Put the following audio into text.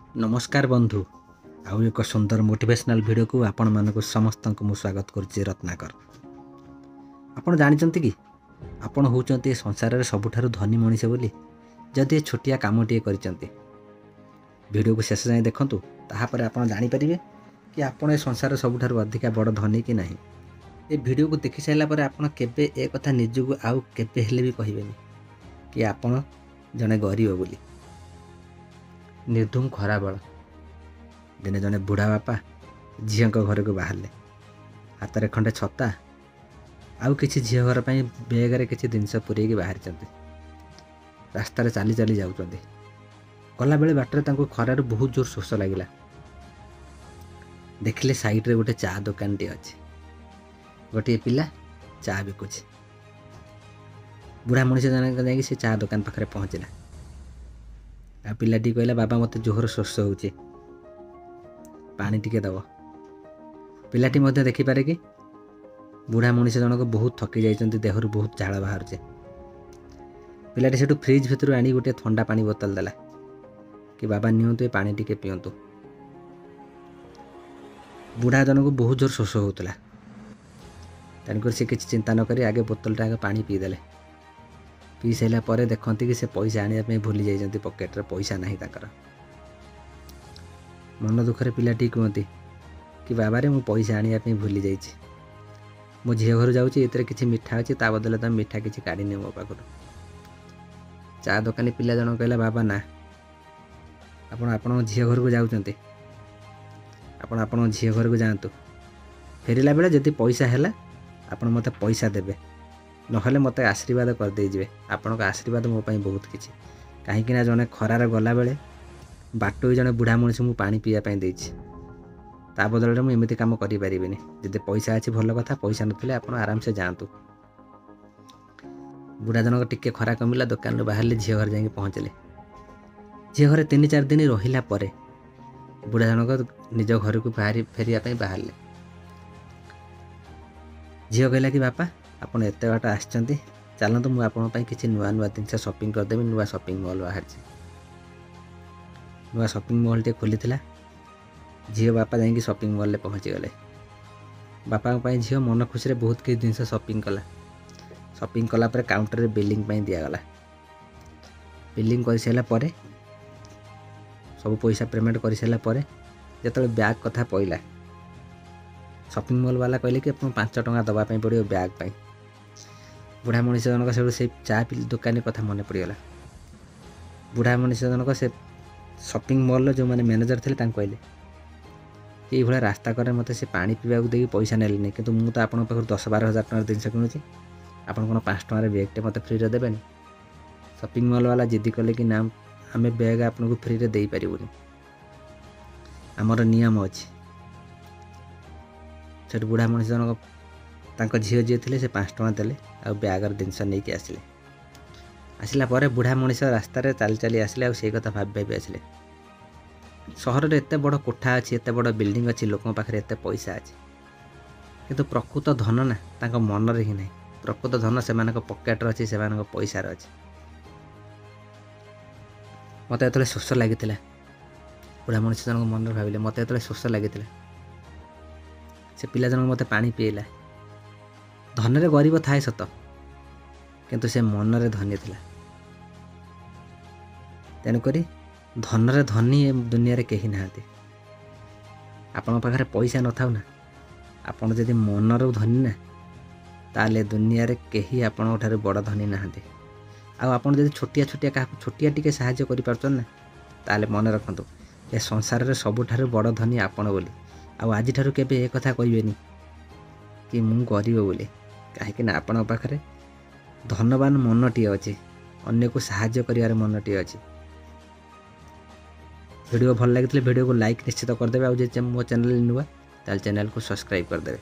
ନମସ୍କାର ବନ୍ଧୁ, ଆଉ ଏକ ସୁନ୍ଦର ମୋଟିଭେସନାଲ୍ ଭିଡ଼ିଓକୁ ଆପଣମାନଙ୍କୁ ସମସ୍ତଙ୍କୁ ମୁଁ ସ୍ୱାଗତ କରୁଛି। ରତ୍ନାକର। ଆପଣ ଜାଣିଛନ୍ତି କି ଆପଣ ହେଉଛନ୍ତି ଏ ସଂସାରରେ ସବୁଠାରୁ ଧନୀ ମଣିଷ ବୋଲି, ଯଦି ଏ ଛୋଟିଆ କାମଟିଏ କରିଛନ୍ତି? ଭିଡ଼ିଓକୁ ଶେଷ ଯାଏଁ ଦେଖନ୍ତୁ, ତାହାପରେ ଆପଣ ଜାଣିପାରିବେ କି ଆପଣ ଏ ସଂସାରରେ ସବୁଠାରୁ ଅଧିକା ବଡ଼ ଧନୀ କି ନାହିଁ। ଏ ଭିଡ଼ିଓକୁ ଦେଖି ସାରିଲା ପରେ ଆପଣ କେବେ ଏ କଥା ନିଜକୁ ଆଉ କେବେ ହେଲେ ବି କହିବେନି କି ଆପଣ ଜଣେ ଗରିବ ବୋଲି। ନିର୍ଧୁମ ଖରାବେଳ। ଦିନେ ଜଣେ ବୁଢ଼ା ବାପା ଝିଅଙ୍କ ଘରକୁ ବାହାରିଲେ। ହାତରେ ଖଣ୍ଡେ ଛତା ଆଉ କିଛି ଝିଅ ଘର ପାଇଁ ବେଗରେ କିଛି ଜିନିଷ ପୂରେଇକି ବାହାରିଛନ୍ତି। ରାସ୍ତାରେ ଚାଲି ଚାଲି ଯାଉଛନ୍ତି। ଗଲାବେଳେ ବାଟରେ ତାଙ୍କୁ ଖରାରୁ ବହୁତ ଜୋର ଶୋଷ ଲାଗିଲା। ଦେଖିଲେ ସାଇଡ଼ରେ ଗୋଟେ ଚା ଦୋକାନଟିଏ ଅଛି। ଗୋଟିଏ ପିଲା ଚା ବିକୁଛି। ବୁଢ଼ା ମଣିଷ ଜଣକ ଯାଇକି ସେ ଚା ଦୋକାନ ପାଖରେ ପହଞ୍ଚିଲା। ଆଉ ପିଲାଟି କହିଲା, ବାବା, ମୋତେ ଜୋର ଶୋଷ ହେଉଛି, ପାଣି ଟିକେ ଦେବ। ପିଲାଟି ମଧ୍ୟ ଦେଖିପାରେ କି ବୁଢ଼ା ମଣିଷ ଜଣକ ବହୁତ ଥକି ଯାଇଛନ୍ତି, ଦେହରୁ ବହୁତ ଝାଳ ବାହାରୁଛି। ପିଲାଟି ସେଠୁ ଫ୍ରିଜ୍ ଭିତରୁ ଆଣି ଗୋଟିଏ ଥଣ୍ଡା ପାଣି ବୋତଲ ଦେଲା କି ବାବା, ନିଅନ୍ତୁ, ଏ ପାଣି ଟିକେ ପିଅନ୍ତୁ। ବୁଢ଼ା ଜଣକୁ ବହୁତ ଜୋର ଶୋଷ ହେଉଥିଲା, ତେଣୁକରି ସେ କିଛି ଚିନ୍ତା ନ କରି ଆଗେ ବୋତଲଟା ଆଗେ ପାଣି ପିଇଦେଲେ। ପିଇ ସାରିଲା ପରେ ଦେଖନ୍ତି କି ସେ ପଇସା ଆଣିବା ପାଇଁ ଭୁଲି ଯାଇଛନ୍ତି, ପକେଟରେ ପଇସା ନାହିଁ ତାଙ୍କର। ମନ ଦୁଃଖରେ ପିଲାଟି କୁହନ୍ତି କି ବାବାରେ, ମୁଁ ପଇସା ଆଣିବା ପାଇଁ ଭୁଲି ଯାଇଛି, ମୋ ଝିଅ ଘରୁ ଯାଉଛି, ଏଥିରେ କିଛି ମିଠା ଅଛି, ତା ବଦଳରେ ତମେ ମିଠା କିଛି କାଢ଼ିନିଅ ମୋ ପାଖରୁ। ଚା ଦୋକାନୀ ପିଲା ଜଣକ କହିଲା, ବାବା ନା, ଆପଣ ଆପଣଙ୍କ ଝିଅ ଘରକୁ ଯାଉଛନ୍ତି, ଆପଣ ଆପଣଙ୍କ ଝିଅ ଘରକୁ ଯାଆନ୍ତୁ, ଫେରିଲା ବେଳେ ଯଦି ପଇସା ହେଲା ଆପଣ ମୋତେ ପଇସା ଦେବେ, ନହେଲେ ମୋତେ ଆଶୀର୍ବାଦ କରିଦେଇଯିବେ। ଆପଣଙ୍କ ଆଶୀର୍ବାଦ ମୋ ପାଇଁ ବହୁତ କିଛି, କାହିଁକିନା ଜଣେ ଖରାରେ ଗଲାବେଳେ ବାଟୋଇ ଜଣେ ବୁଢ଼ା ମଣିଷ ମୁଁ ପାଣି ପିଇବା ପାଇଁ ଦେଇଛି, ତା ବଦଳରେ ମୁଁ ଏମିତି କାମ କରିପାରିବିନି। ଯଦି ପଇସା ଅଛି ଭଲ କଥା, ପଇସା ନଥିଲେ ଆପଣ ଆରାମସେ ଯାଆନ୍ତୁ। ବୁଢ଼ା ଜଣକ ଟିକେ ଖରା କମିଲା, ଦୋକାନରୁ ବାହାରିଲେ, ଝିଅ ଘରେ ଯାଇକି ପହଞ୍ଚିଲେ। ଝିଅ ଘରେ 3-4 ଦିନ ରହିଲା ପରେ ବୁଢ଼ା ଜଣକ ନିଜ ଘରକୁ ବାହାରି ଫେରିବା ପାଇଁ ବାହାରିଲେ। ଝିଅ କହିଲା କି ବାପା, ଆପଣ ଏତେ ବାଟ ଆସିଛନ୍ତି, ଚାଲନ୍ତୁ ମୁଁ ଆପଣଙ୍କ ପାଇଁ କିଛି ନୂଆ ନୂଆ ଜିନିଷ ସପିଂ କରିଦେବି। ନୂଆ ସପିଂ ମଲ୍ ବାହାରିଛି। ନୂଆ ସପିଂ ମଲ୍ଟିଏ ଖୋଲିଥିଲା। ଝିଅ ବାପା ଯାଇକି ସପିଂ ମଲ୍ରେ ପହଞ୍ଚିଗଲେ। ବାପାଙ୍କ ପାଇଁ ଝିଅ ମନ ଖୁସିରେ ବହୁତ କିଛି ଜିନିଷ ସପିଂ କଲା। ସପିଂ କଲା ପରେ କାଉଣ୍ଟରରେ ବିଲିଂ ପାଇଁ ଦିଆଗଲା। ବିଲିଂ କରିସାରିଲା ପରେ, ସବୁ ପଇସା ପେମେଣ୍ଟ କରିସାରିଲା ପରେ, ଯେତେବେଳେ ବ୍ୟାଗ୍ କଥା ପଡ଼ିଲା, ସପିଂ ମଲ୍ ବାଲା କହିଲେ କି ଆପଣଙ୍କୁ 5 ଟଙ୍କା ଦେବା ପାଇଁ ପଡ଼ିବ ବ୍ୟାଗ୍ ପାଇଁ। ବୁଢ଼ା ମଣିଷ ଜଣକ ସେଠୁ ସେଇ ଚା ଦୋକାନୀ କଥା ମନେ ପଡ଼ିଗଲା। ବୁଢ଼ା ମଣିଷ ଜଣକ ସେ ସପିଂ ମଲ୍ର ଯେଉଁମାନେ ମ୍ୟାନେଜର ଥିଲେ ତାଙ୍କୁ କହିଲେ କି ଏଇଭଳିଆ ରାସ୍ତା କରେ ମୋତେ ସେ ପାଣି ପିଇବାକୁ ଦେଇକି ପଇସା ନେଲେନି, କିନ୍ତୁ ମୁଁ ତ ଆପଣଙ୍କ ପାଖରୁ 10-12 ହଜାର ଟଙ୍କାର ଜିନିଷ କିଣୁଛି, ଆପଣ କ'ଣ 5 ଟଙ୍କାରେ ବ୍ୟାଗ୍ଟେ ମୋତେ ଫ୍ରିରେ ଦେବେନି? ସପିଂ ମଲ୍ ବାଲା ଜିଦି କଲେ କି ନା, ଆମେ ବ୍ୟାଗ୍ ଆପଣଙ୍କୁ ଫ୍ରିରେ ଦେଇପାରିବୁନି, ଆମର ନିୟମ ଅଛି। ସେଠୁ ବୁଢ଼ା ମଣିଷ ଜଣକ ତାଙ୍କ ଝିଅ ଯିଏ ଥିଲେ ସେ 5 ଟଙ୍କା ଦେଲେ ଆଉ ବ୍ୟାଗର ଜିନିଷ ନେଇକି ଆସିଲେ। ଆସିଲା ପରେ ବୁଢ଼ା ମଣିଷ ରାସ୍ତାରେ ଚାଲି ଚାଲି ଆସିଲେ ଆଉ ସେଇ କଥା ଭାବି ଭାବି ଆସିଲେ। ସହରରେ ଏତେ ବଡ଼ କୋଠା ଅଛି, ଏତେ ବଡ଼ ବିଲ୍ଡିଂ ଅଛି, ଲୋକଙ୍କ ପାଖରେ ଏତେ ପଇସା ଅଛି, କିନ୍ତୁ ପ୍ରକୃତ ଧନ ନା ତାଙ୍କ ମନରେ ହିଁ ନାହିଁ। ପ୍ରକୃତ ଧନ ସେମାନଙ୍କ ପକେଟରେ ଅଛି, ସେମାନଙ୍କ ପଇସାରେ ଅଛି। ମୋତେ ଯେତେବେଳେ ଶୋଷ ଲାଗିଥିଲା, ବୁଢ଼ା ମଣିଷ ଜଣଙ୍କ ମନରେ ଭାବିଲେ, ମୋତେ ଯେତେବେଳେ ଶୋଷ ଲାଗିଥିଲା ସେ ପିଲା ଜଣକ ମୋତେ ପାଣି ପିଏଇଲା। ଧନରେ ଗରିବ ଥାଏ ସତ, କିନ୍ତୁ ସେ ମନରେ ଧନୀ ଥିଲା। ତେଣୁକରି ଧନରେ ଧନୀ ଏ ଦୁନିଆରେ କେହି ନାହାନ୍ତି। ଆପଣଙ୍କ ପାଖରେ ପଇସା ନଥାଉ ନା, ଆପଣ ଯଦି ମନରୁ ଧନୀ ନା, ତାହେଲେ ଦୁନିଆରେ କେହି ଆପଣଙ୍କ ଠାରୁ ବଡ଼ ଧନୀ ନାହାନ୍ତି। ଆଉ ଆପଣ ଯଦି ଛୋଟିଆ ଛୋଟିଆ କାହାକୁ ଛୋଟିଆ ଟିକେ ସାହାଯ୍ୟ କରିପାରୁଛନ୍ତି ନା, ତାହେଲେ ମନେ ରଖନ୍ତୁ ଏ ସଂସାରରେ ସବୁଠାରୁ ବଡ଼ ଧନୀ ଆପଣ ବୋଲି। ଆଉ ଆଜିଠାରୁ କେବେ ଏ କଥା କହିବେନି କି ମୁଁ ଗରିବ ବୋଲି, କାହିଁକି ନା ଆପଣଙ୍କ ପାଖରେ ଧନବାନ ମନଟିଏ ଅଛି, ଅନ୍ୟକୁ ସାହାଯ୍ୟ କରିବାର ମନଟିଏ ଅଛି। ଭିଡ଼ିଓ ଭଲ ଲାଗିଥିଲେ ଭିଡ଼ିଓକୁ ଲାଇକ୍ ନିଶ୍ଚିତ କରିଦେବେ, ଆଉ ଯଦି ମୋ ଚ୍ୟାନେଲ୍ ନୂଆ ତାହେଲେ ଚ୍ୟାନେଲକୁ ସବସ୍କ୍ରାଇବ୍ କରିଦେବେ।